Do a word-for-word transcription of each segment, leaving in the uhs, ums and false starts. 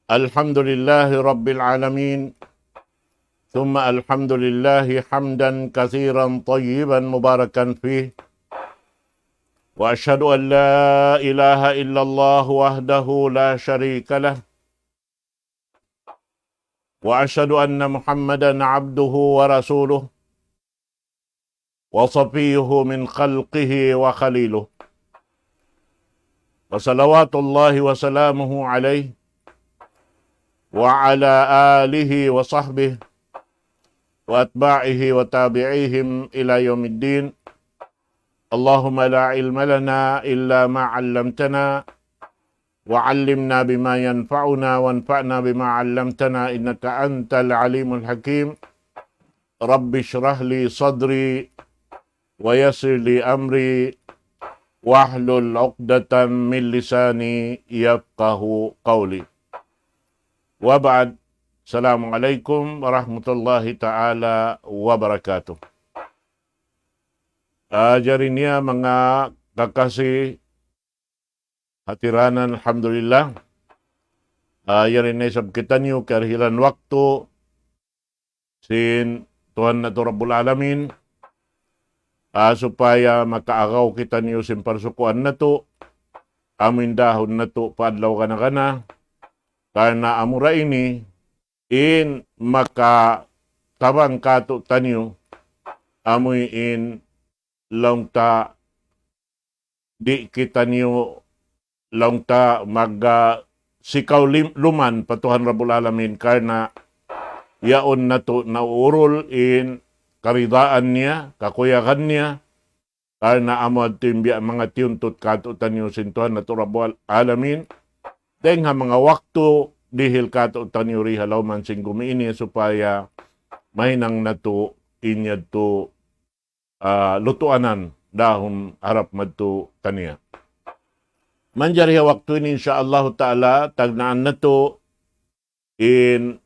الحمد لله رب العالمين، ثم الحمد لله حمدا كثيرا طيبا مباركا فيه، وأشهد أن لا إله إلا الله وحده لا شريك له، وأشهد أن محمدا عبده ورسوله، وصفيه من خلقه وخليله، وصلوات الله وسلامه عليه وعلى آله وصحبه وأتباعه وتابعيهم إلى يوم الدين. اللهم لا علم لنا إلا ما علمتنا، وعلمنا بما ينفعنا، وانفعنا بما علمتنا، إنك أنت العليم الحكيم. رب اشرح لي صدري، ويسر لي أمري، واحلل عقدة من لساني يفقه قولي. وبعد، السلام عليكم ورحمة الله تعالى وبركاته. Ah, jari niya manga kakasi hatiranan, alhamdulillah. Ah, yari na isab kitaniyu karahilan waktu sin Tuhan natu' Rabbul Alamin, ah, supaya makaagaw kitaniyu sin parsukuan natu', amu in dahun natu' pa adlaw kana-kana, karna' amura ini in makatabang kātu'niyu, amu in laung ta di' kitaniyu laung ta mag, ah, sikaw lim-, luman pa Tuhan Rabbul Alamin, karna' yaun natu' nauurul in karidaan niya, kakuyagan niya, karna' amu yadtu in biya' manga tiyuntut kātu'niyu sin Tuhan natu' Rabbul Alamin. Dayng ha manga waktu dihil kātu'niyu dii ha lawm sin gumi ini supaya mahinang natu' in yadtu ah, lutuanan dahun harap madtu kaniya. Manjari ha waktu ini, insya Allah Ta'ala, tagnaan natu' in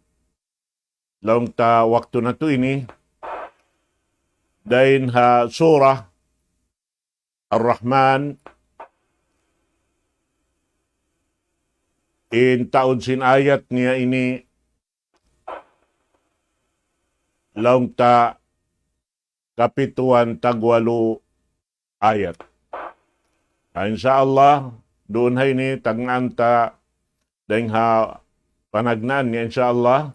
laung ta waktu natu' ini, dayn ha Surah Ar-Rahman, in taud sin ayat niya ini, laung ta kapituan tagwalu ayat. Ah, insya Allah, duun ha ini tagnaan ta dayng ha panagnaan niya, insya Allah.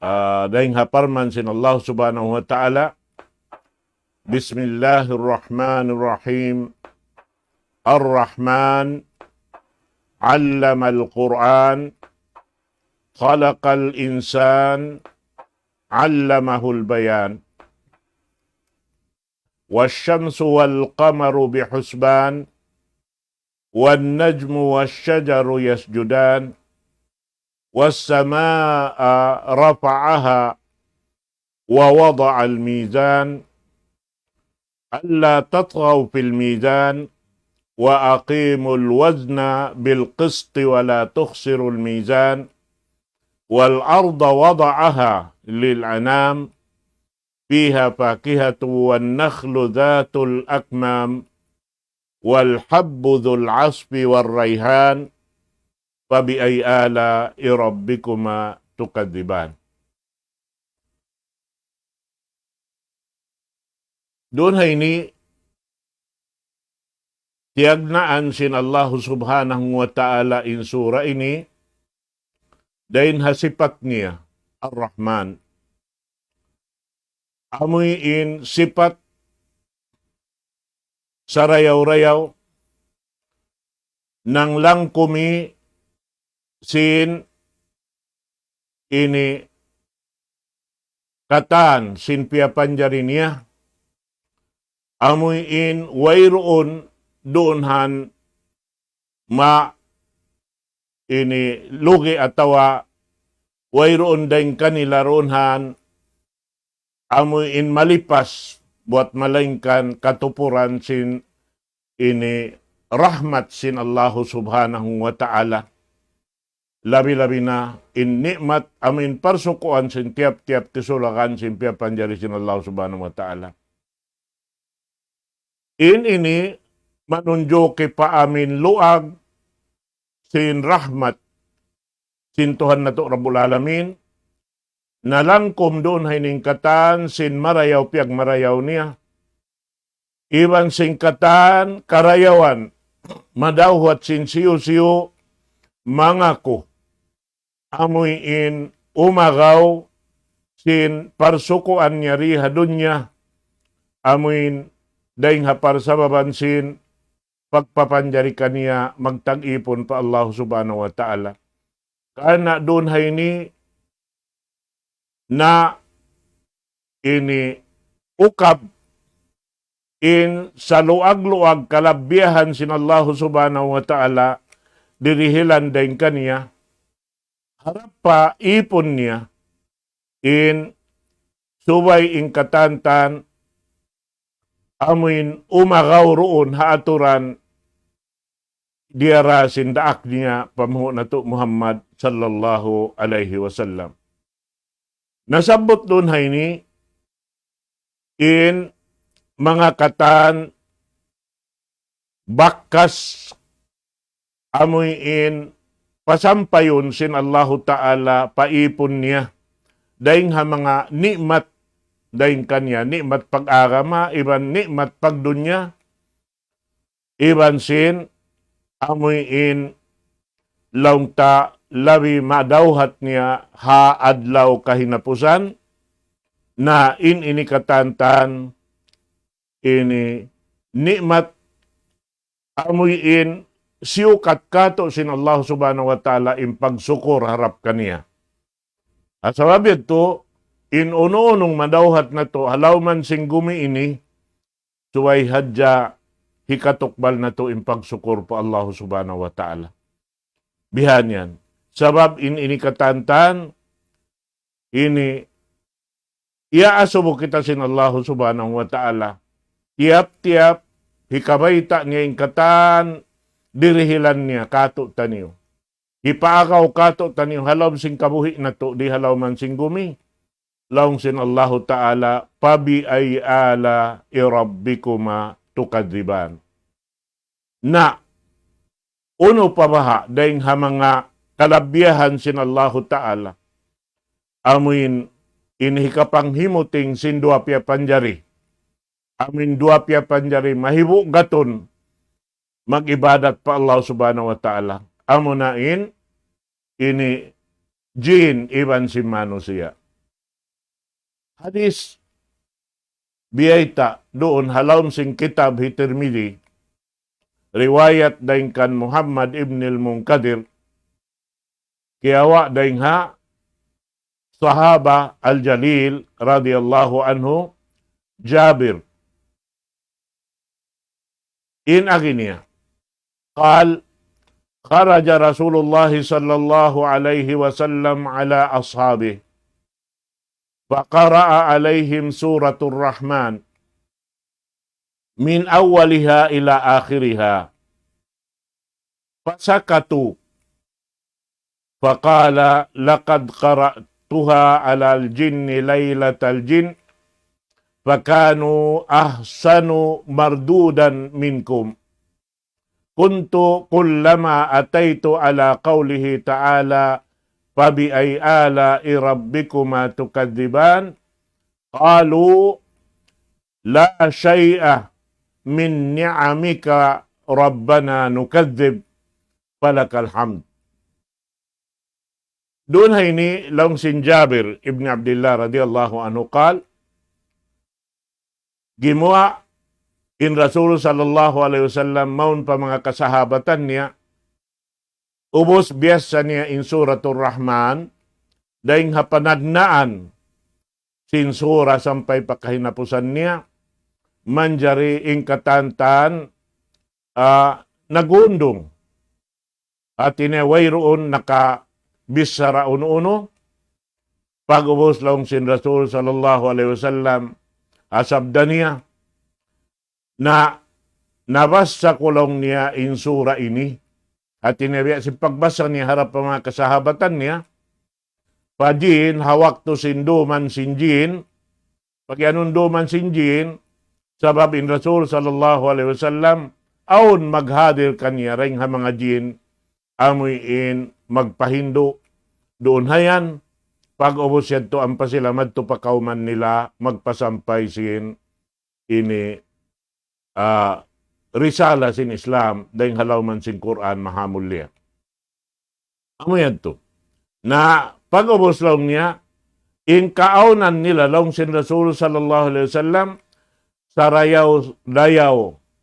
Ah, dayng ha parman sin Allah Subhanahu wa Ta'ala, بسم الله الرحمن الرحيم. الرحمن، علم القرآن، خلق الإنسان، علمه البيان. والشمس والقمر بحسبان، والنجم والشجر يسجدان، والسماء رفعها ووضع الميزان، ألا تطغوا في الميزان، وأقيموا الوزن بالقسط ولا تخسروا الميزان، والأرض وضعها للأنام، فيها فاكهة والنخل ذات الأكمام والحب ذو العصف والريحان فبأي آلاء ربكما تكذبان. Duun ha ini, tiyagnaan sin Allah Subhanahu wa Ta'ala in sura ini, dayn ha sipat niya, Ar-Rahman. Amu in sipat sarayaw-rayaw, nanglangkumi sin ini katan sin piyapanjari niya, amu in wayruun duun han ma ini lugi atawa wayruun dayn kanila duun han amu in malipas buat malaingkan katupuran sin ini rahmat sin Allahu Subhanahu wa Ta'ala. Labi-labi na in ni'mat amu in parsukuan sin tiyap-tiyap kisulagan sin piyapanjari sin Allah Subhanahu wa Ta'ala. In ini manunjuki pa amu in luag sin rahmat sin Tuhan natu' Rabbul Alamin, nalangkum duun ha ini in katan sin marayaw piyagmarayaw niya, iban sin katan karayawan madawhat sin siyu-siyu mangaku, amuin umagaw sin parsukuan niya di ha dunya, amuin dayn ha parsababan sin pagpapanjari kaniya magtag-ipun pa Allah Subhanahu wa Ta'ala. Karna' duun ha ini na ini ukab in saluag-luag kalabbiyahan sin Allah Subhanahu wa Ta'ala dirihilan dayn kaniya, harap pa ipun niya, in subay in katantan amuin umagaw duun ha aturan diyara sin daak niya panghu' natu' Muhammad sallallahu alayhi wasallam. Nasabbut duun ha ini in manga katan bakas amuin pasampayun sin Allahu Ta'ala pa ipun niya dayn ha manga ni'mat dayn kaniya, ni'mat pag-agama, iban ni'mat pagdunya, iban sin amuin laung ta labi madawhat niya ha adlaw kahinapusan, na in ini katantan ini ni'mat amuin siyukat katu' sin Allah Subhanahu wa Ta'ala in pagsukur harap kaniya. Ha sabab yadtu, in unu-unung madawhat natu' ha lawm sin gumi ini, subay hadja hikatukbal natu' in pagsukur pa Allah Subhanahu wa Ta'ala. Bihan yan. Sabab in ini katantan, ini iyaasubu kita sin Allah Subhanahu wa Ta'ala. Tiyap-tiyap hikabayta' niya in katan dirihilan niya katu' taniyu. Hipaagaw katu' taniyu ha lawm sin kabuhi' natu' di ha lawm sin gumi. Laung sin Allahu Ta'ala, فبأي آلاء ربكما تكذبان. Na, unu pa baha' dayn ha manga kalabbiyahan sin Allahu Ta'ala, amuin in hikapanghimuting sin duwa piyapanjari, amuin duwa piyapanjari mahibu' gatun mag-ibadat pa Allah Subhanahu wa Ta'ala. Amuna in ini jin iban sin manusiya'. Hadis biyayta' duun ha lawm sin kitab hi Tirmidhi, riwayat dayn kan Muhammad ibn al-Munkadir, kiyawa' dayn ha Sahaba al-Jalil radiyallahu anhu, Jabir. In agi niya. قال: خرج رسول الله صلى الله عليه وسلم على أصحابه فقرأ عليهم سورة الرحمن من أولها إلى آخرها فسكتوا فقال: لقد قرأتها على الجن ليلة الجن فكانوا أحسن مردودا منكم. كنت كلما أتيت على قوله تعالى: فبأي آلاء ربكما تكذبان؟ قالوا: لا شيء من نعمك ربنا نكذب فلك الحمد. Duun ha ini laung sin Jabir ibn Abdullah radiyallahu anhu قال, gimuwa' in Rasul sallallahu alayhi wasallam mawn pa manga kasahabatan niya, ubus biyassa niya in Suratul Rahman, dayn ha panagnaan sin sura sampay pa kahinapusan niya, manjari in katantan, ah, nagundung. Hati niya wayruun nakabichara unu-unu. Pag'ubus laung sin Rasul sallallahu alayhi wasallam, ha sabda niya, na nabassa ku laung niya in sura ini. Hati niya biya' sin pagbassa niya harap pa manga kasahabatan niya, pa jin, ha waktu sin duman sin jin, pag-iyanun duman sin jin, sabab in Rasul sallallahu alayhi wasallam, awn maghadir kaniya dayn ha manga jin, amuin magpahindu', duun hayan, pag-ubus yadtu ampa sila madtu pa kawman nila, magpasampay sin ini, ah, risala sin Islam, dayng ha lawm sin Qur'an mahamulliya. Amu yadtu. Na pag-ubus laung niya, in kaawnan nila laung sin Rasul sallallahu alayhi wasallam, sarayaw-dayaw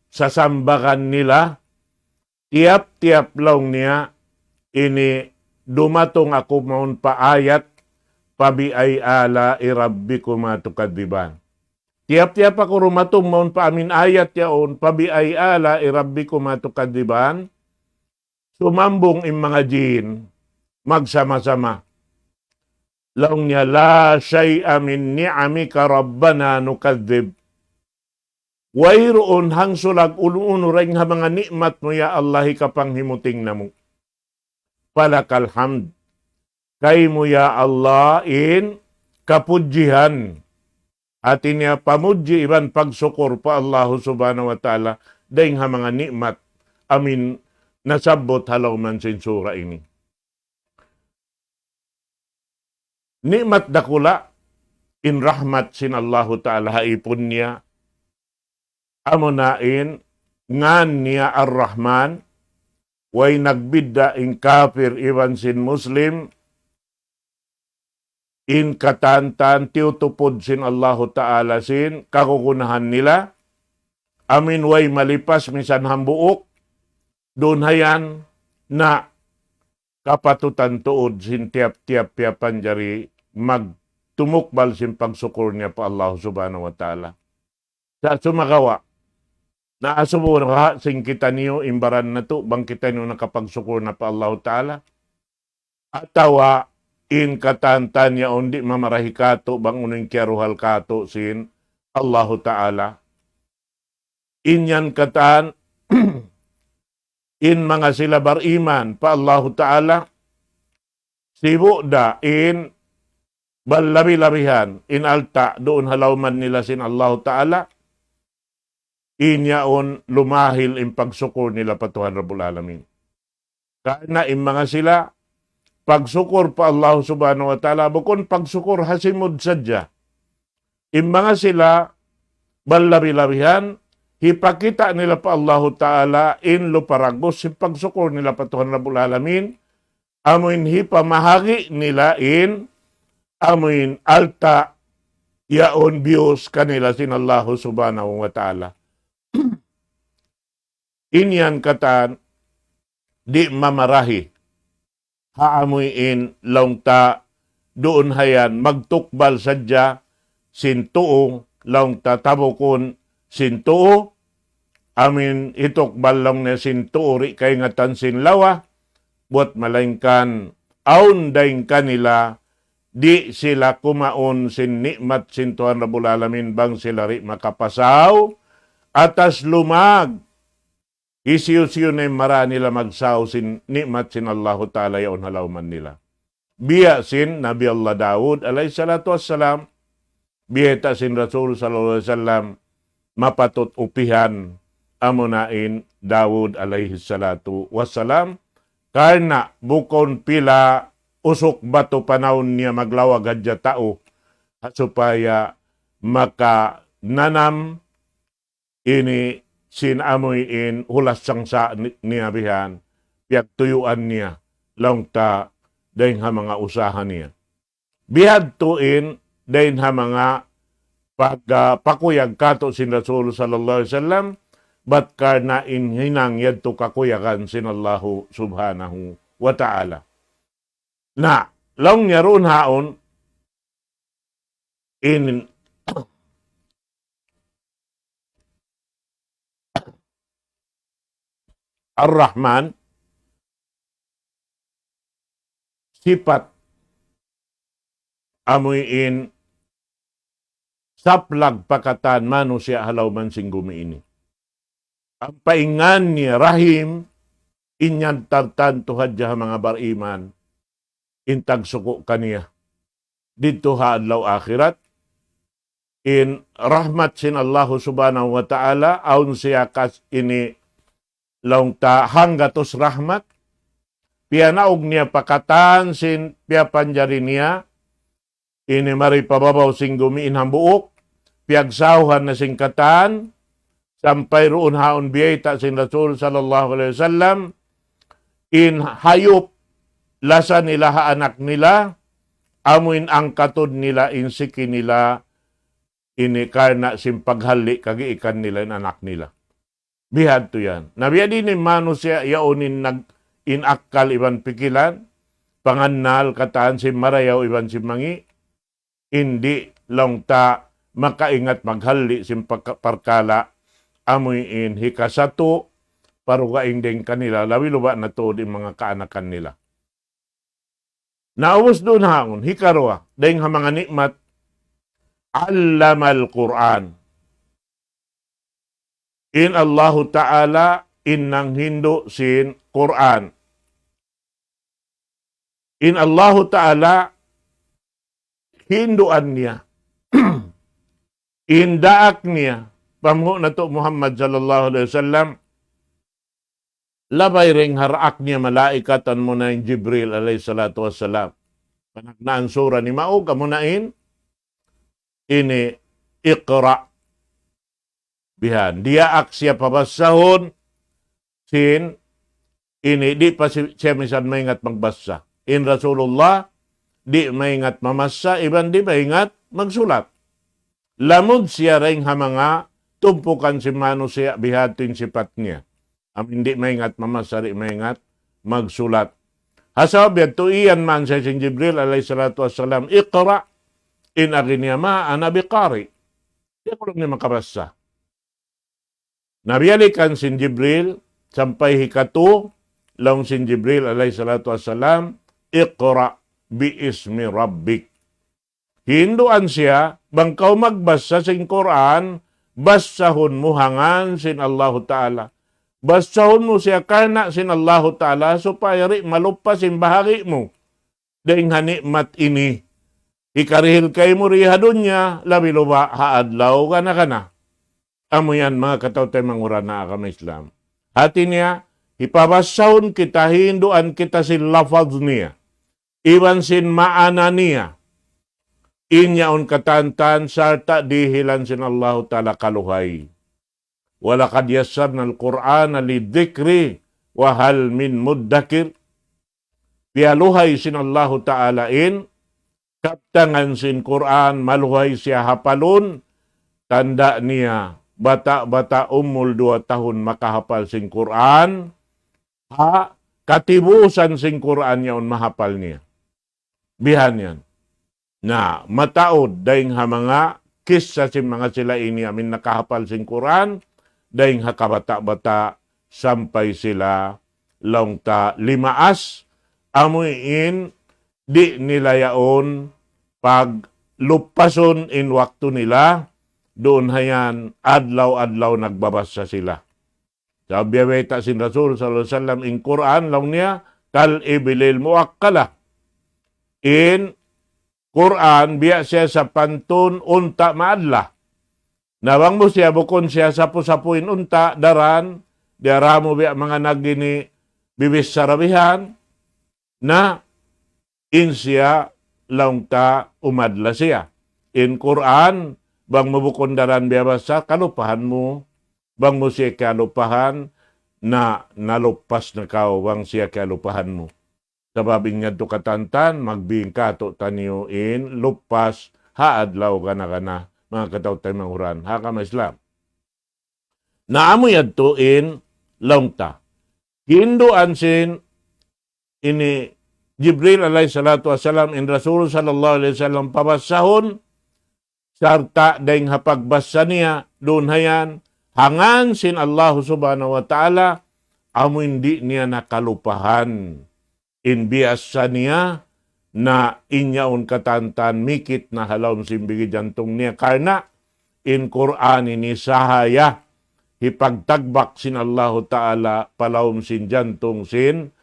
sasambagan nila, tiyap-tiyap laung niya, ini dumatung aku mawn pa ayat, فبأي آلاء ربكما تكذبان. Tiyap-tiyap aku dumatung mawn pa amin ayat yaun, فبأي آلاء ربكما تكذبان. Sumambung in manga jin, magsama-sama. Laung niya, لا شيء من نعمك ربنا نكذب. Wayruun hangsulag unu-unu dayng ha manga ni'mat mu, ya Allah, hikapanghimuting namu'. فلك الحمد. Kaymu, ya Allah, in kapudjihan. Hati niya pamudji iban pagsukur pa Allahu Subhanahu wa Ta'ala dayng ha manga ni'mat amin nasabbut ha lawm sin sura ini. Ni'mat dakula' in rahmat sin Allahu Ta'ala ha ipun niya. Amuna in ngan niya Ar-Rahman, way nagbidda' in kafir iban sin Muslim, in katan-katan tiyutupud sin Allahu Ta'ala sin kagunahan nila, amin way malipas misan hambuuk, duun hayan na kapatutan tuud sin tiyap-tiyap piyapanjari magtumukbal sin pagsukur niya pa Allah Subhanahu wa Ta'ala. Sa' sumagawa', na asubu na sin kitaniyu in baran natu', bang kitaniyu nakapagsukur na pa Allahu Ta'ala. Atawa in katan-katan yaun di' mamarahi katu' bang unu in kiyaruhal katu' sin Allahu Ta'ala. In yan katan, in manga sila bariman pa Allahu Ta'ala, sibu' da in balabi-labihan, in alta' duun ha lawm nila sin Allahu Ta'ala, in yaun lumahil in pagsukur nila pa Tuhan Rabbul Alamin. Karna' in manga sila, pagsukur pa Allah Subhanahu wa Ta'ala, bukun pagsukur ha simud sadja. In manga sila, balabi-labihan, hipakita' nila pa Allahu Ta'ala in luparagus sin pagsukur nila pa Tuhan Rabbul Alamin, amuin hipamahagi' nila in, amuin alta' yaun biyus kanila sin Allahu Subhanahu wa Ta'ala. In yan katan di' mamarahi. Ha amuin laung ta duun hayan magtukbal sadja sin tuu, laung ta tabukun sin tuu, amuin hitukbal laung niya sin tuu di' kaingatan sin lawa, buat malaingkan awn dayn kanila di' sila kumaun sin ni'mat sin Tuhan Rabbul Alamin bang sila di' makapasaw, atas lumag, hisiyu-siyu na in mara nila magsaw sin ni'mat sin Allahu Ta'ala yaun ha lawm nila. Biya' sin Nabi Allah Dawud alayhi salatu wassalam, biya' ta sin Rasul sallallahu alayhi wasallam, mapatut upihan amuna in Dawud alayhi salatu wassalam, karna' bukun pila usuk batu panawun niya maglawag hadja tau, ha supaya makananam ini sin amuin hulas sangsa' ni-, niya bihan, piyagtuyuan niya, laung ta dayn ha manga usaha niya. Bihadtu in dayn ha manga pag-, ah, pakuyag katu' sin Rasul sallallahu alayhi wasallam, bat karna' in hinang yadtu kakuyagan sin Allahu Subhanahu wa Ta'ala. Na, laung niya duun haun, in Ar-Rahman, sipat amuin saplag pa katan manusiya' ha lawm sin gumi ini. Ampa in ngan niya Rahim, in yan tartantu hadja ha manga bariman, in tagsuku' kaniya. Didtu ha adlaw akhirat, in rahmat sin Allahu Subhanahu wa Ta'ala, awn siya kas ini laung ta hanggatus rahmat, piyanaug niya pa katan sin piyapanjari niya, ini mari pa babaw sin gumi in hambuuk, piyagsahuhan na sin katan, sampay duun haun biyayta' sin Rasul sallallahu alayhi wasallam, in hayup lasa nila ha anak nila, amu in angkatud nila, in siki nila, ini karna' sin paghalli' kagiikan nila in anak nila. Bihadtu yan. Na biya' diin in manusiya' yaun in nag-, in akkal iban pikilan, pangannal katan sin marayaw iban sin mangi', in di' laung ta makaingat maghalli' sin pagka-, parkala', amu in hikasatu, pa dugaing dayn kanila, labi-labi na tuud in manga kaanakan nila. Na ubus duun haun, hikaruwa, dayn ha manga ni'mat, علم القرآن. In Allahu Ta'ala, in nanghindu' sin Qur'an. In Allahu Ta'ala, hinduan niya. In daak niya, panghu' natu' Muhammad sallallahu alayhi wasallam, labay dayn ha daak niya malaikat, amuna in Jibril alayhi salatu wassalam. Panagnaan sura nimaug, amuna in, ini, اقرأ. Bihan, diyaak siya pabassahun, sin, ini, di' pa si-, siya misan maingat magbassa. In Rasulullah, di' maingat mamassa, iban di' maingat magsulat. Lamud siya dayn ha manga tumpukan sin manusiya' bihadtu in sipat niya. Amu in di' maingat mamassa, di' maingat magsulat. Ha sabab yadtu iyan man siya sin Jibril alayhi salatu wassalam, اقرأ, in agi niya ما أنا بقارئ. Di' aku laung niya makabassa. Na biyalikan sin Jibril, sampay hikatu, laung sin Jibril alayhi salatu wassalam, اقرأ باسم ربك. Hinduan siya, bang kaw magbassa sin Qur'an, bassahun mu ha ngan sin Allahu Ta'ala. Bassahun mu siya karna' sin Allahu Ta'ala, supaya di' maluppas in bahagi' mu dayn ha ni'mat ini. Hikarihil kaymu di ha dunya, labi-labi ha adlaw gana-gana. Amu yan, manga kataw-taymanghuran ha agama Islam. Hati niya, hipabassahun kita, hinduan kita sin lafaz niya, iban sin maana niya. In yaun katantan sarta' dihilan sin Allahu Ta'ala kaluhay. وَلَقَدْ يَسَّرْنَا الْقُرْآنَ لِلذِّكْرِ فَهَلْ مِن مُّدَّكِرٍ. Piyaluhay sin Allahu Ta'ala in kabtangan sin Qur'an, maluhay siya hapalun, tanda' niya, bata'-bata' umul duwa tahun makahapal sin Qur'an, ha, katibusan sin Qur'an yaun mahapal niya. Bihan yan. Na, mataud dayn ha manga kissa sin manga sila ini amin nakahapal sin Qur'an, dayn ha kabata'-bata' sampay sila laung ta limaas, amu in di' nila yaun pagluppasun in waktu nila, duun ha yan adlaw-adlaw nagbabassa sila. Sabab biyayta' sin Rasul sallallahu alayhi wasallam in Qur'an laung niya, كَالْإِبِلِ الْمُوَكَّلَةِ. In Qur'an, biya' siya sapantun unta' maadla. Na bang mu siya, bukun siya sapu-sapu in unta', daran, diyara mu biya' manga nagini bibissara bihan, na in siya laung ta umadla siya. In Qur'an, bang mu bukun daran biyabassa, kalupahan mu. Bang mu siya kiyalupahan, na naluppas na kaw, bang siya kiyalupahan mu. Sabab in yadtu katantan, magbingka tu taniyu in luppas ha adlaw gana-gana, manga kataw-taymanghuran ha agama Islam. Na amu yadtu in laung ta. Hinduan sin ini Jibril alayhi salatu wassalam in Rasul sallallahu alayhi wasallam pabassahun, sarta' dayn ha pagbassa niya, duun ha yan, ha ngan sin Allahu subhanahu wa ta'ala, amu in di' niya nakalupahan in biyassa niya, na in yaun katantan mikit na ha lawm sin bigi jantung niya. Karna' in Qur'an ini sahaya hipagtagbak sin Allahu Ta'ala pa lawm sin jantung sin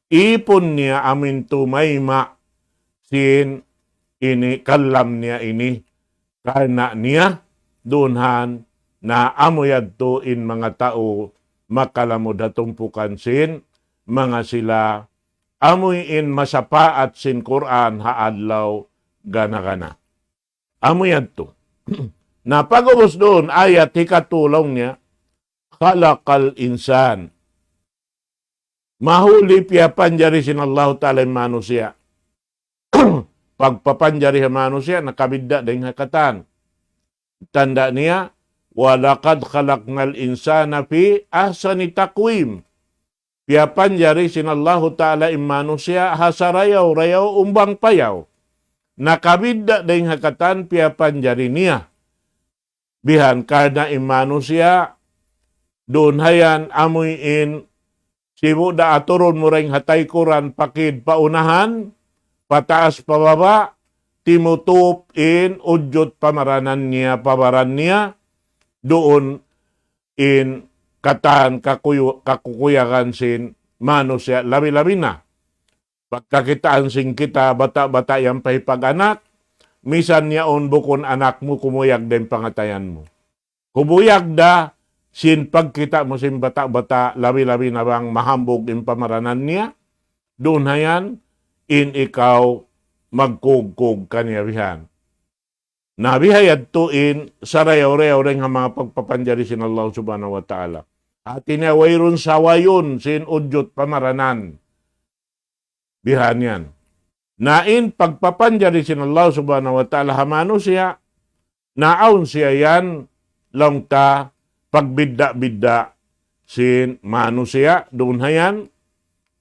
ipun niya amin tumayma' sin ini kalam niya ini. Karna' niya, duun han, na amu yadtu in manga tau makalamud ha tumpukan sin manga sila amuin masapaat sin Qur'an ha adlaw gana-gana. Amu yadtu. Na pag'ubus duun ayat hikatū laung niya, خلق الإنسان. Mahuli piyapanjari sin Allahu Ta'ala in manusiya'. Pagpapanjari ha manusiya', nakabidda' dayn ha katan. Tanda' niya, ولقد خلقنا الإنسان في أحسن تقويم. Piyapanjari sin Allahu Ta'ala in manusiya' ha sarayaw-rayaw umbang payaw. Nakabidda' dayn ha katan piyapanjari niya. Bihan karna' in manusiya', duun hayan amuin sibu' da aturun mu dayn ha taykuran pakid pa unahan, pataas pababa', timutup in ujut pamaranan niya, pabaran niya, duun in katan kakuyu-, kakukuyagan sin manusiya' labi-labi na. Pagkakitaan sin kita bata'-bata' yan pa hipag-anak, misan yaun bukun anak mu kumuyag da in pangatayan mu. Kumuyag da sin pagkita' mu sin bata'-bata' labi-labi na bang mahambug in pamaranan niya, duun hayan in ikaw magkugkug kaniya bihan. Na biha yadtu in sarayaw-rayaw dayn ha manga pagpapanjari sin Allah Subhanahu wa Ta'ala. Hati niya wayruun sawayun sin ujut pamaranan. Bihan yan. Na in pagpapanjari sin Allah Subhanahu wa Ta'ala ha manusiya', na awn siya yan laung ta pagbidda'-bidda' sin manusiya' duun hayan,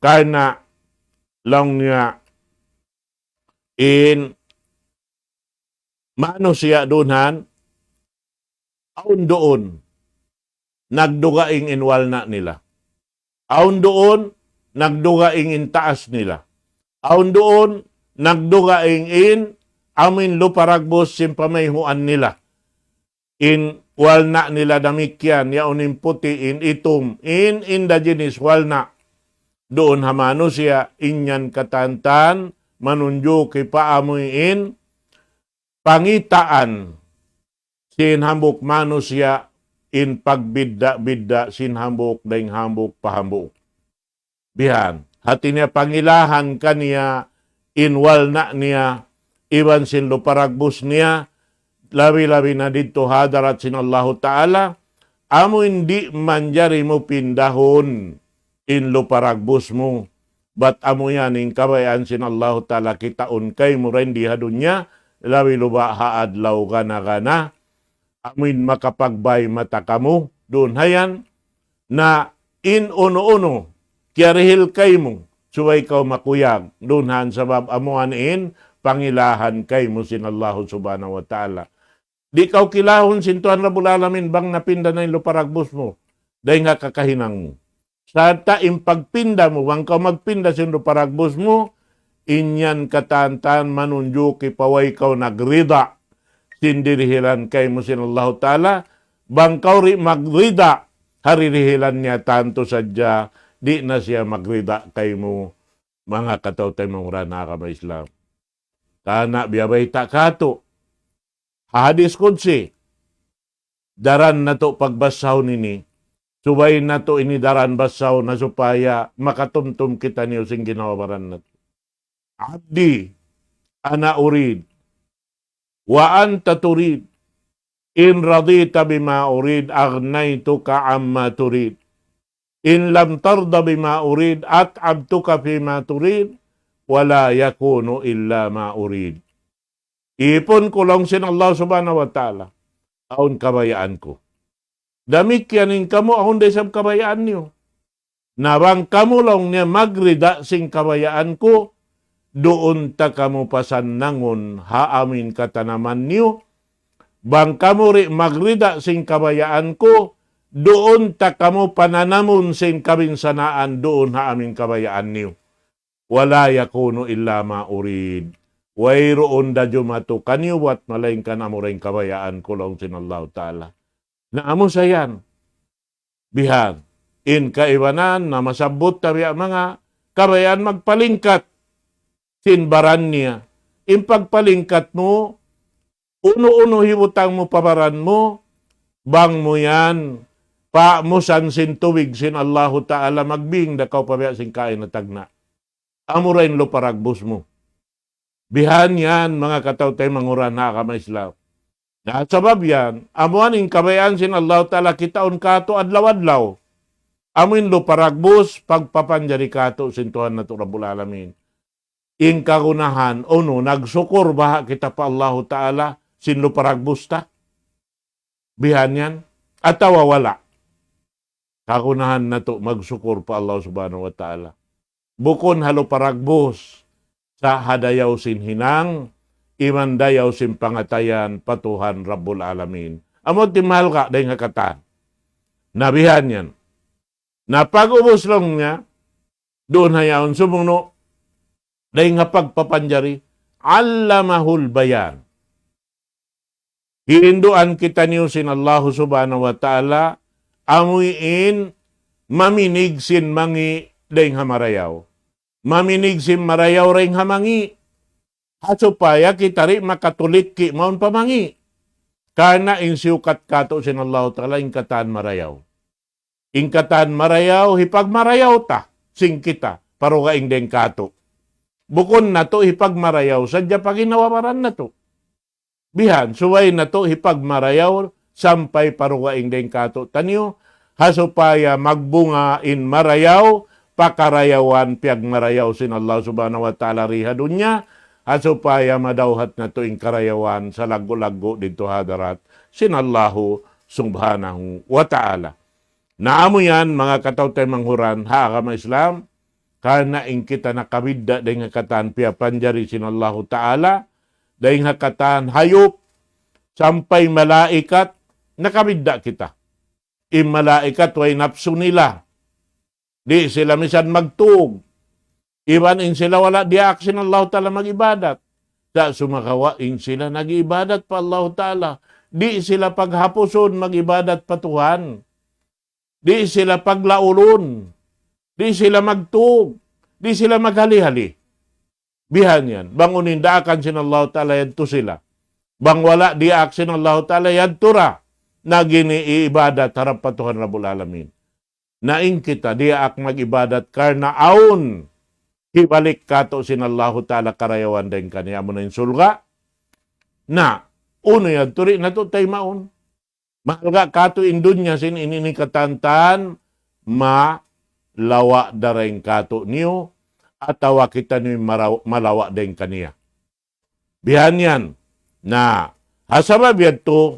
karna' laung niya in manusiya' duun han, awn duun nagdugaing in walna' nila. Awn duun nagdugaing in taas nila. Awn duun nagdugaing in amuin lupa ragbus sin pamayhuan nila. In walna' nila damikkiyan, yaun in puti', in itum, in inda jinis walna'. Duun ha manusiya', in yan katantan manunjuki pa amuin pangitaan sin hambuuk manusiya' in pagbidda'-bidda' sin hambuuk dayn hambuuk pa hambuuk. Bihan. Hati niya pangilahan kaniya in walna' niya, iban sin lupa ragbus niya, labi-labi na didtu ha hadarat sin Allahu Ta'ala, amu in di' manjari mu pindahun in lupa ragbus mu. Bat amu yan in kabayaan sin Allahu Ta'ala kitaun kaymu dayn di ha dunya, labi luba ha adlaw gana-gana, amuin makapagbay mata kamu, duun hayan, na in unu-unu, kiyarihil kaymu, subay kaw makuyag, duun han sabab amu yan in pangilahan kaymu sin Allahu Subhanahu wa Ta'ala. Di' kaw kilahun sin Tuhan Rabbul Alamin bang napinda na in lupa ragbus mu, dayn ha kakahinang mu. Sarta' in pagpinda mu, bang kaw magpinda sin lupa ragbus mu, in yan katantan manunjuki pa way kaw nagrida sin dirihilan kaymu sin Allahu Ta'ala, bang kaw di' magrida ha dirihilan niya tantu sadja, di' na siya magrida kaymu, manga kataw-taymanghuran ha agama Islam. Karna' biya' bayta' katu'. Ha hadis qudsi, daran natu' pagbasahun ini, subay natu' ini daran basahun na supaya makatumtum kitaniyu sin ginhawa-baran natu'. عبدي أنا أريد وأنت تريد إن رضيت بما أريد أغنيتك عما تريد إن لم ترض بما أريد أتعبتك فيما تريد ولا يكون إلا ما أريد. Ipun ku laung sin Allah Subhanahu wa Ta'ala, awn kabayaan ku. Damikkiyan in kamu, awn da isab kabayaan niyu. Na bang kamu laung niya magrida sin kabayaan ku, duun ta kamu pasannangun ha amuin katanaman niyu. Bang kamu di' magrida sin kabayaan ku, duun ta kamu pananamun sin kabinsanaan duun ha amuin kabayaan niyu. ولا يكون إلا ما أريد. Wayruun da jumatu kaniyu buwat malaingkan amura in kabayaan ku laung sin Allahu Ta'ala. Na amu sa yan. Bihan. In kaibanan na masabbut ta biya' manga kabayaan magpalingkat sin baran niya. In pagpalingkat mu, unu-unu hibutang mu pa baran mu, bang mu yan, paamusan sin tubig sin Allahu Ta'ala, magbing da kaw pa biya' sin kain na tagna'. Amura in lupa dagbus mu. Bihan yan, manga kataw-taymanghuran ha agama Islam. Na sabab yan, amuan in kabayaan sin Allah Ta'ala kitaun katu' adlaw-adlaw. Amu in lupa dagbus, pagpapanjari katu' sin Tuhan natu' Rabbul Alamin. In kagunahan, unu, nagsukur baha' kita pa Allahu Ta'ala, sin lupa dagbus ta? Bihan yan? Atawa wala'? Kagunahan natu' magsukur pa Allah Subhanahu wa Ta'ala. Bukun ha lupa dagbus, sa' ha dayaw sin hinang, iban dayaw sin pangatayan pa Tuhan Rabbul Alamin. Amu ti mahalga' dayn ha katan. Na bihan yan. Na pag-ubus laung niya, duun ha yaun sumunu', dayn ha pagpapanjari, allamahul bayan. Hinduan kitaniyu sin Allahu Subhanahu wa Ta'ala, amuin maminig sin mangi' dayn ha marayaw. Maminig sin marayaw dayn ha mangi'. Ha supaya kita di' makatulikki mawn pa mangi'. Karna' in siyukat katu' sin Allahu Ta'ala in katan marayaw. In katan marayaw, hipagmarayaw ta, sin kita, pa dugaing dayn katu'. Bukun natu' hipagmarayaw, sadja pa ginhawa-baran natu'. Bihan, subay natu' hipagmarayaw, sampay pa dugaing dayn katu' taniyu, ha supaya magbunga in marayaw, pa karayawan piyagmarayaw sin Allah Subhanahu wa Ta'ala di ha dunya, ha supaya madawhat natu' in karayawan salaggu'-laggu' didtu ha hadarat sin Allahu Subhanahu wa Ta'ala. Na amu yan, manga kataw-taymanghuran ha agama Islam, karna' in kita nakabidda' dayn ha katan piyapanjari sin Allahu Ta'ala, dayn ha katan hayup, sampay malaikat, nakabidda' kita. In malaikat way napsu nila. Di' sila misan magtug. Iban in sila wala' diyaak sin Allahu Ta'ala mag-ibadat. Sa' sumagawa' in sila nag-ibadat pa Allahu Ta'ala. Di' sila paghapusun mag-ibadat pa Tuhan. Di' sila paglaulun. Di' sila magtug. Di' sila maghali-hali. Bihan yan. Bang unu in daakan sin Allahu Ta'ala yadtu sila. Bang wala' diyaak sin Allahu Ta'ala yadtu ra. Na gini iibadat harap pa Tuhan Rabbul Alamin. Na in kita diyaak mag-ibadat karna' awn hibalik katu' sin Allahu Ta'ala karayawan dayn kaniya amu na in surga'. Na, unu yadtu di' natu' taymaun. Mahalga' katu' in dunya sin ini ni katantan malawa' da dayn katu' niyu atawa kitaniyu maraw-, malawa' dayn kaniya. Bihan yan. Na, ha sabab yadtu,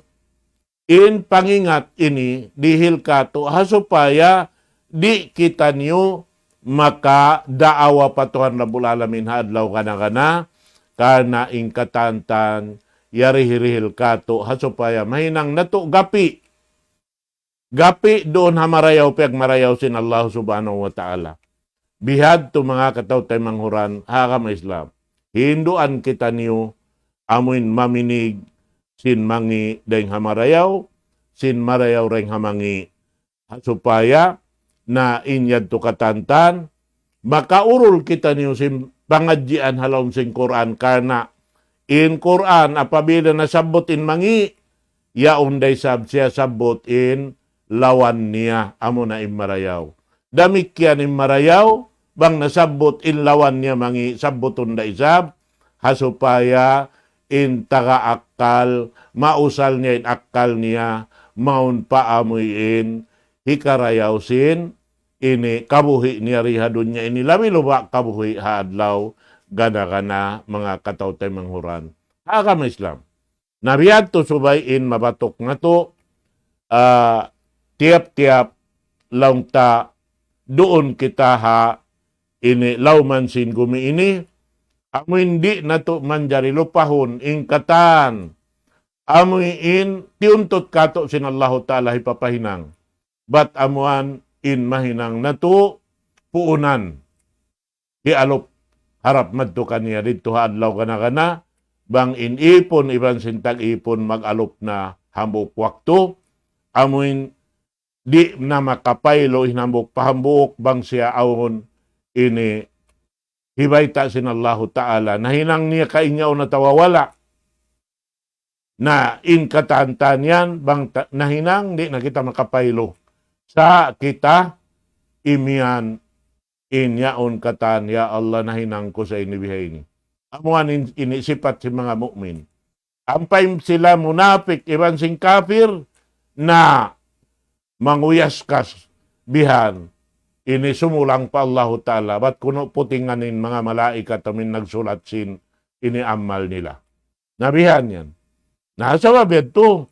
in pangingat ini dihil katu' ha supaya di' kitaniyu makadaawa pa Tuhan Rabbul Alamin ha adlaw gana-gana, karna' in katantan yari hirihil katu' ha supaya mahinang natu' gapi. Gapi duun ha marayaw piyagmarayaw sin Allah Subhanahu wa Ta'ala. Bihadtu manga kataw-taymanghuran ha agama Islam. Hinduan kitaniyu amuin maminig sin mangi' dayn ha marayaw, sin marayaw dayn ha mangi'. Ha supaya na in yadtu katantan, makaurul kitaniyu sin pangadjian ha lawm sin Qur'an karna' in Qur'an apabila nasabbut in mangi', yaun da isab siyasabbut in lawan niya, amu na in marayaw. Damikkiyan in marayaw, bang nasabbut in lawan niya mangi', sabbutun da isab, ha supaya in taga akkal, mausal niya in akkal niya, mawn pa amuin hikarayaw sin ini kabuhi' niya di ha dunya ini, labi-labi kabuhi' ha adlaw gana-gana, manga kataw-taymanghuran ha agama Islam. Na bihadtu subay in mabatuk natu', ah, tiyap-tiyap laung ta duun kita ha ini lawman sin gumi ini, amuin di' natu' manjari lupahun in katan, amuin tiyuntut katu' sin Allahu Ta'ala hipapahinang. Bat amuan in mahinang natu' puunan. Hialup harap madtu kaniya didtu ha adlaw gana-gana, bang in ipun iban sin tag-ipun mag-alup na hambuuk waktu, amuin di' na makapaylu in hambuuk pa hambuuk bang siya awn ini hibayta' sin Allahu Ta'ala. Nahinang niya kainggaw na atawa wala'. Na in katantan yan, bang ta-, nahinang, di' na kita makapaylu. Sa' kita imiyan in yaun katan, "Ya Allah, nahinang ku sa ini biha ini." Amu yan in, ini sipat sin manga mu'min. Ampa in sila munapik iban sin kapir na manguyaskas bihan, ini sumulang pa Allahu Ta'ala, bat kunu' putingan in manga malaikat amin nagsulat sin ini amal nila. Na bihan yan. Na sabab yadtu,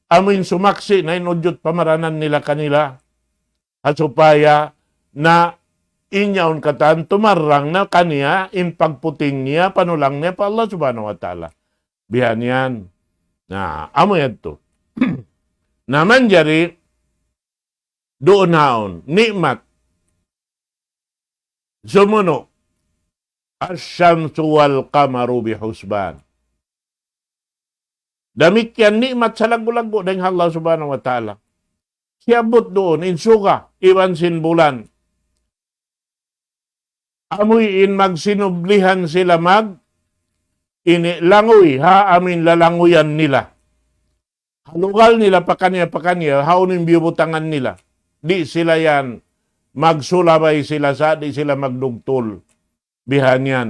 amin sumaksi' na in ujud pamaranan nila kanila, ha supaya na in yaun katan tumarrang na kaniya in pagputing niya, panulang niya pa Allah Subhanahu wa Ta'ala. Bihan yan. Na, amu yadtu. Na manjari, duun haun, ni'mat. Sumunu', الشمس والقمر بحسبان. Damikkiyan ni'mat salaggu'-laggu' dayn ha Allah Subhanahu wa Ta'ala. Siyabbut duun, in suga, iban sin bulan. Amuin magsinublihan sila mag, ini languy, ha amin lalanguyan nila. Ha lugal nila pakaniya-pakaniya, ha unu in biyubutangan nila. Di' sila yan, magsulabay sila sa, di' sila magdugtul. Bihan yan,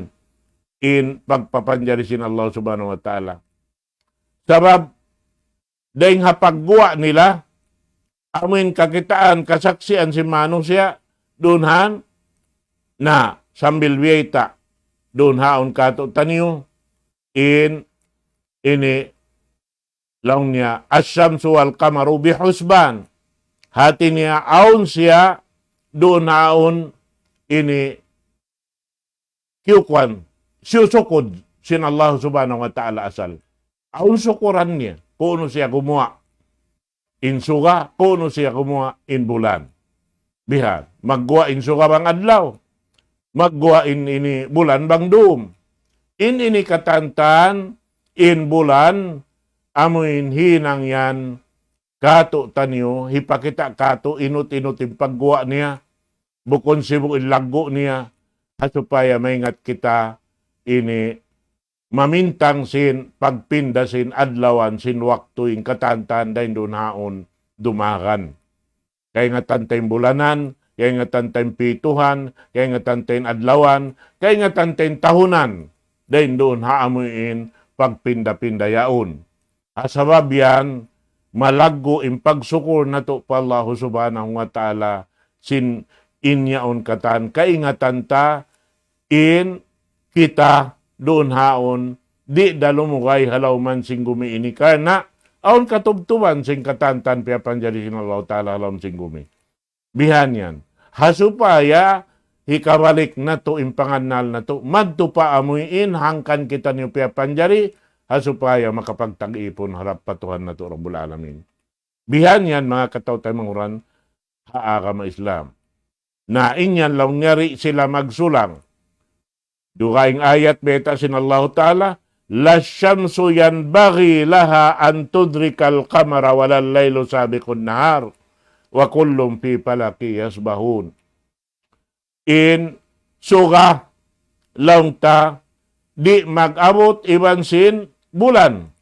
in pagpapanjari sin Allah Subhanahu wa Ta'ala. Sabab, dayn ha pagguwa' nila, amuin kakitaan, kasaksian sin manusiya', duun han, na, sambil biyayta', duun haun katu' taniyu, in, ini, laung niya, الشمس والقمر بحسبان. Hati niya, awn siya, duun haun, ini, kiyukuan, siyusukud sin Allah Subhanahu wa Ta'ala asal. Awn sukuran niya, kunu' siya gumuwa' in suga, kunu' siya gumuwa' in bulan. Bihan, magguwa' in suga bang adlaw, magguwa' in ini bulan bang dum. In ini katantan, in bulan, amuin hinang yan, katu' taniyu, hipakita' katu' inut-inut in pagguwa' niya, bukun sibu' in laggu' niya, ha supaya maingat kita ini mamintang sin pagpinda sin adlawan sin waktu in katantan dayn duun haun dumagan. Kaingatan ta in bulanan, kaingatan ta in pituhan, kaingatan ta in adlawan, kaingatan ta in tahunan, dayn duun ha amuin pagpinda-pinda yaun. Ha sabab yan, malaggu' in pagsukul natu' pa Allahu Subhanahu wa Ta'ala sin in yaun katan kaingatan ta in kita duun haun, di' da lumugay ha lawm sin gumi ini karna' awn katubtuban sin katantan piyapanjari sin Allahu Ta'ala ha lawm sin gumi. Bihan yan. Ha supaya hikabalik natu' in pangannal natu', madtu pa amuin hangkan kitaniyu piyapanjari, ha supaya makapagtag-ipun harap pa Tuhan natu' Rabbul Alamin. Bihan yan manga kataw-taymanghuran ha agama Islam. Na in yan laung niya di' sila magsulang. Dugaing ayat bayta' sin Allahu Ta'ala, لا الشمس ينبغي لها أن تدرك القمر ولا الليل سابق النهار وكل في فلك يسبحون. In suga laung ta di' mag-abut iban sin bulan.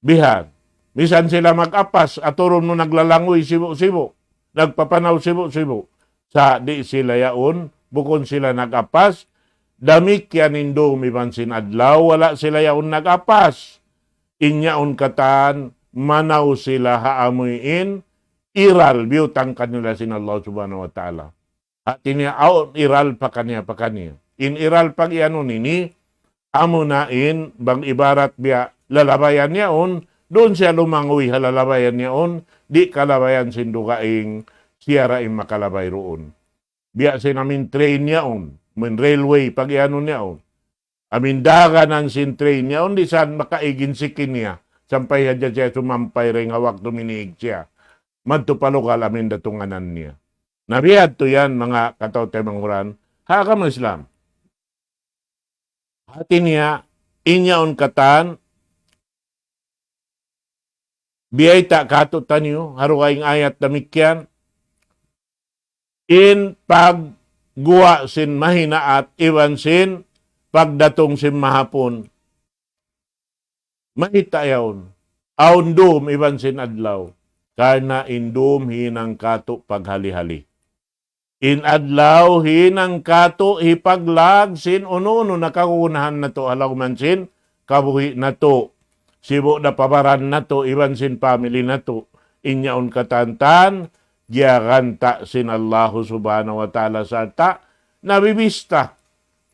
Bihan. Misan sila mag-apas, aturun mu naglalanguy sibu'-sibu', nagpapanaw sibu'-sibu'. Sa' di' sila yaun, bukun sila nag-apas, damikkiyan in dum iban sin adlaw, wala' sila yaun nag-apas. In yaun katan, manaw sila ha amuin, iral, biyutang kanila sin Allah Subhanahu wa Ta'ala. Hati niya awn iral pakaniya-pakaniya. In iral pag-iyanun ini, amuna in bang ibarat biya' lalabayan yaun, duun siya lumanguy ha lalabayan yaun, di' kalabayan sin dugaing siya ra in makalabay duun. Biya' sin amin train yaun, amin railway pag-iyanun yaun. Amin daganan sin train niya, undi sa makaig in siki niya, sampay hadja siya sumampay dayn ha waktu miniig siya. Madtu pa lugal amin datunganan niya. Na biya' hadtu yan, manga kataw-taymanghuran, ha agama Islam. Hati niya, in yaun katan, biyayta' kātu'niyu, ha dugaing ayat damikkiyan, in pagguwa' sin mahinaat iban sin pagdatung sin mahapun. Mayta' yaun? Awn dum iban sin adlaw. Karna' in dum hinang kātu' paghali-hali. In adlaw hinang katu' hipaglag sin unu-unu na kagunahan natu' ha lawm sin kabuhi' natu'. Sibu' da pa baran natu' iban sin family natu'. In yaun katan-katan, giyaganta' sin Allahu Subhanahu wa Ta'ala sarta' nabibista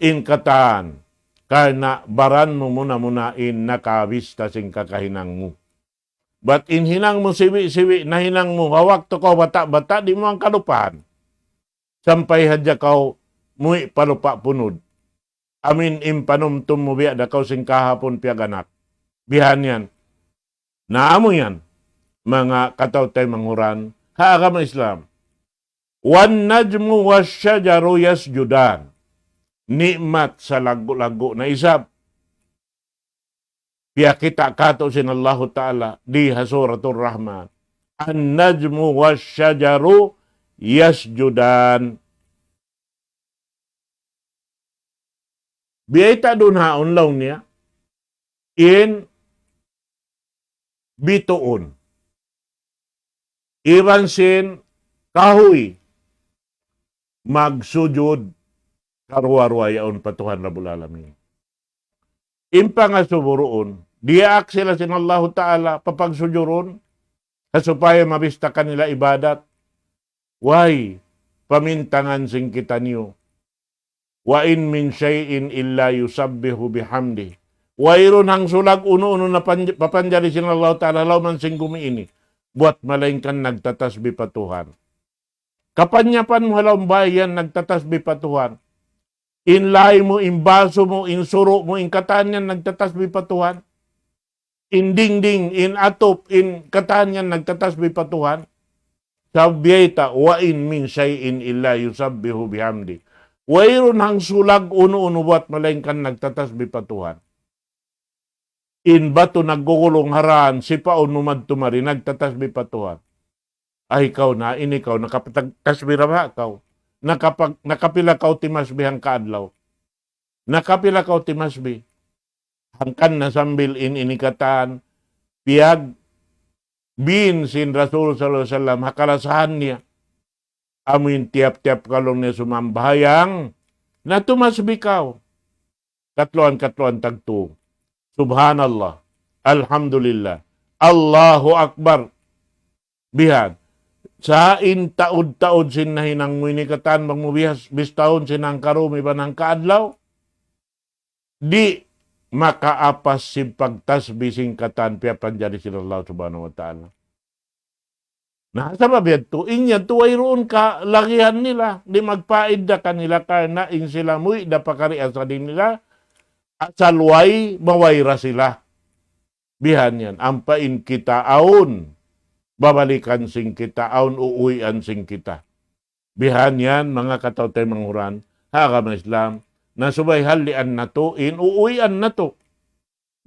in katan. Karna' baran mu muna-muna in nakabista sin kakahinang mu. Bat in hinang mu siwi'-siwi' na hinang mu, ha waktu kaw bata'-bata', di' mu hangkalupahan. Sampay hadja kaw muwi' pa lupa' punud. Amin in panumtum mu biya' da kaw sin kahapun piyag-anak. Bihan yan. Na amu yan, manga kataw-taymanghuran ha agama Islam. والنجم والشجر يسجدان. Ni'mat salaggu'-laggu' na isab. Piyakita' katu' sin Allahu Ta'ala di ha Suratul Rahman. النجم والشجر يسجدان. Biyayta' duun haun laung niya, in bituun iban sin kahuy magsujud karuwa-ruwa yaun pa Tuhan Rabbul Alamin. In pangasubu duun, diyaak sila sin Allahu Ta'ala papagsujurun, ha supaya mabista kanila ibadat. Way, pamintangan sin kitaniyu. وإن من شيء إلا يسبح بحمده. Wayruun hangsulag unu-unu na panj-, papanjari sin Allahu Ta'ala ha lawm sin gumi ini. Buwat malaingkan nagtatasbih pa Tuhan. Kapanyapan mu ha lawm bay yan nagtatasbih pa Tuhan. In lay mu, in basu mu, in suru' mu, in katan yan nagtatasbih pa Tuhan. In dingding, in atup, in katan yan nagtatasbih pa Tuhan. Sabab biyayta', وإن من شيء إلا يسبح بحمده. Wayruun hangsulag unu-unu buwat malaingkan nagtatasbih pa Tuhan. In batu naggugulung ha dān, sipaun mu madtu mari, nagtatasbih pa Tuhan. Ay, ikaw na, in ikaw, nakapatag-, tasbih ra ba kaw? Nakapag-, nakapila kaw timasbih hangkaadlaw? Nakapila kaw timasbih? Hangkan na sambil in ini katan, piyag-, bin sin Rasul sallallahu alayhi wasallam, ha kalasahan niya. Amu in tiyap-tiyap kaw laung niya sumambahayang, na tumasbih kaw. Katluan-katluan tagtu. Subhanallah. Alhamdulillah. Allahu Akbar. Bihan. Sa' in taud-taud sin nahinang mu ini katan bang mu bihas, bistahun sin hangkarum iban hangkaadlaw. Di' makaapas sin pagtasbih sin katan piyapanjari sin Allah Subhanahu wa Ta'ala. Na, sabab yadtu, in yadtu wayruun kalagihan nila, di' magpaidda kanila karna' in sila muwi' da pa kari asal nila, asal way, maway ra sila. Bihan yan, ampa in kita awn, babalikan sin kita, awn uuwian sin kita. Bihan yan, manga kataw-taymanghuran ha agama Islam, na subay hallian natu', in uuwian natu'.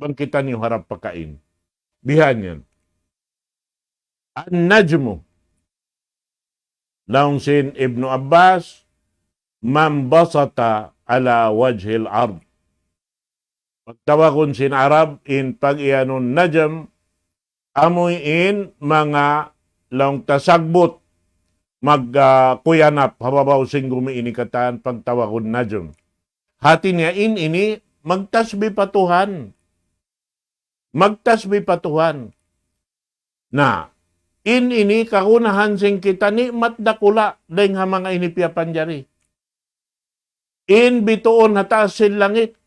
Bang kitaniyu harap pakain. Bihan yan. An-najmu. Laung sin Ibnu Abbas, man basata ala wajhil ard. Pagtawagun sin Arab, in pag-iyanun najm, amuin manga laung ta sagbut, mag, ah, kuyanap, ha babaw sin gumi ini katan, pagtawagun najm. Hati niya in ini, magtasbih pa Tuhan. Magtasbih pa Tuhan. Na, in ini kagunahan sin kita ni'mat dakula' dayng ha manga ini piyapanjari. In bituun ha taas sin langit,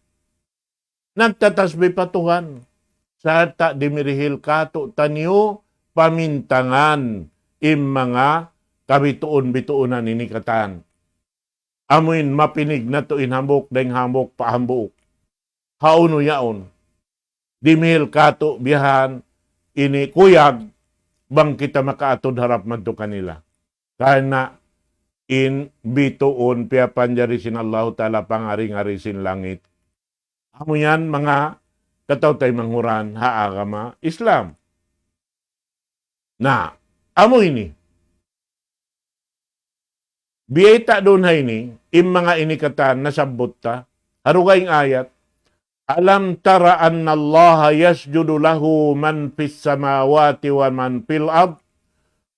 nagtatasbih pa Tuhan. Sarta' dimirihil katu' taniyu pamintangan in manga kabituun-bituunan ini katan. Amuin mapinig natu' in hambuuk dayng hambuuk pa hambuuk. Hawnu yaun. Dimihil katu' biyahan ini kuyag bang kita makaatud harap madtu kanila. Karna' in bituun piyapanjari sin Allahu Ta'ala pangari-ngari sin langit. Amu yan manga kataw-taymanghuran ha agama Islam. Na, amu ini. Biyayta' duun ha ini, in manga ini katan nasabbut ta, ha dugaing ayat, ألم تر أن الله يسجد له من في السماوات ومن في الأرض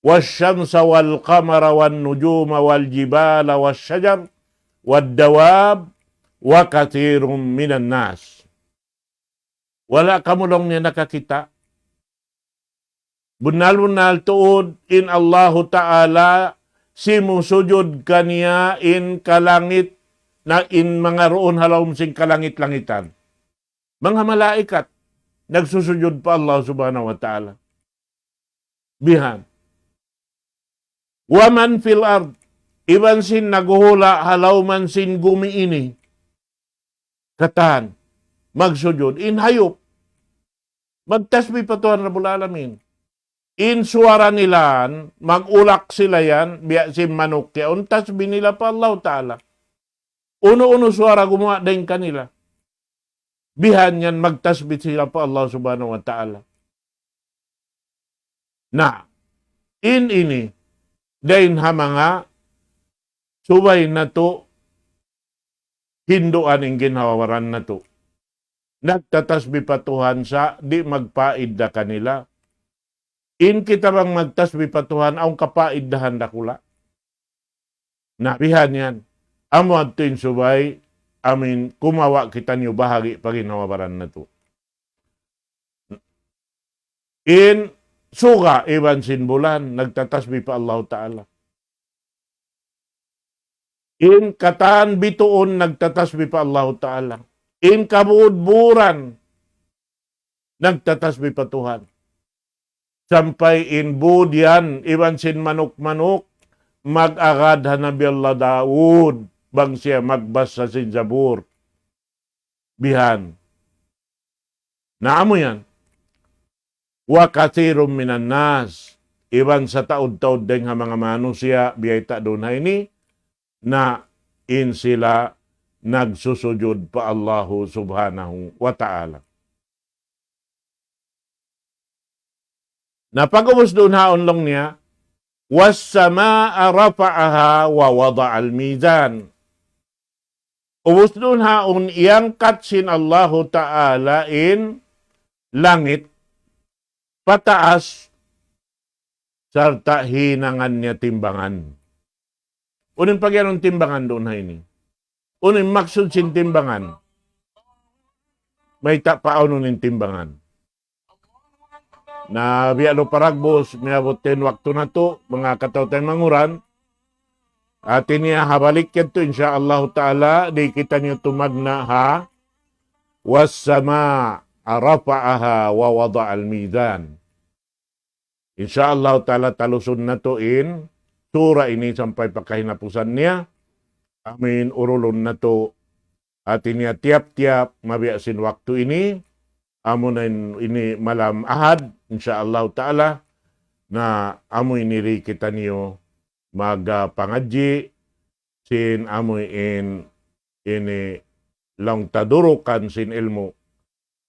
والشمس والقمر والنجوم والجبال والشجر والدواب وكثير من الناس. Wala' kamu laung niya nakakita'. Bunnal-bunnal tuud in Allahu Ta'ala simusujud kaniya in kalangit na in manga duun ha lawm sin kalangit-langitan. Manga malaikat nagsusujud pa Allah Subhanahu wa Ta'ala. Bihan. ومن في الأرض, iban sin naghuhula' ha lawm sin gumi ini. Katan, magsujud. In hayup, magtasbih pa Tuhan Rabbul Alamin. In suwara nila, mag-ulak sila yan, biya' sin manuk yaun, tasbih nila pa Allah Ta'ala. Unu-unu suwara gumuwa' dayn kanila. Bihan yan magtasbih sila pa Allah Subhanahu wa Ta'ala. Na, in ini, dayn ha manga subay natu' hinduan in ginhawa-baran natu'. Nagtatasbih pa Tuhan sa' di' magpaidda kanila. In kita bang magtasbih pa Tuhan, awn kapaidahan dakula'. Na bihan yan. Amu yadtu in subay, amin, kumawa' kitaniyu bahagi' pa ginhawa-baran natu'. In suga iban sin bulan, nagtatasbih pa Allahu Ta'ala. In katan bituun, nagtatasbih pa Allahu Ta'ala. In kabudburan, nagtatasbih pa Tuhan. Sampay in bud yan, iban sin manuk-manuk, mag-agad ha Nabi Allah Daud, bang siya magbasa sin Zabur. Bihan. Na amu yan. وكثير من الناس, iban sataud-taud dayn ha manga manusiya', biyayta' duun ha ini, na in sila nagsusujud pa Allahu Subhanahu wa Ta'ala. Na pag'ubus duun ha laung niya, والسماء رفعها ووضع الميزان. Ubus duun ha yaun, iyangkat sin Allahu Ta'ala in langit pataas sarta' hinangan niya timbangan. Unu in pagiyanun timbangan duun ha ini? Unu in maksud sin timbangan? Mayta' pa unu in timbangan? Na biya' lu paragbus, miyabut in waktu natu', manga kataw-taymanghuran. Hati niya ha balik yadtu, insya Allah Ta'ala, di' kitaniyu tumagna' ha, والسماء رفعها ووضع الميزان. Insya Allah Ta'ala, talusun natu' in sura ini sampay pa kahinapusan niya. Amin, urulun natu'. Hati niya tiyap-tiyap mabiya' sin waktu ini, amu na in, ini malam Ahad, insya Allah Ta'ala, na amu ini di' kitaniyu magpangadji' sin amu in ini laung tadurukan sin ilmu'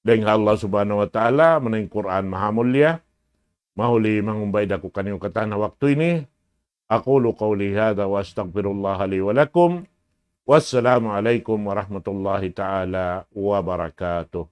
dayn ha Allah Subhanahu wa Ta'ala, amu na in Qur'an mahamulliya. Mahuli mangumbay da aku kaniyu katan ha waktu ini. أقول قولي هذا وأستغفر الله لي ولكم. والسلام عليكم ورحمة الله تعالى وبركاته.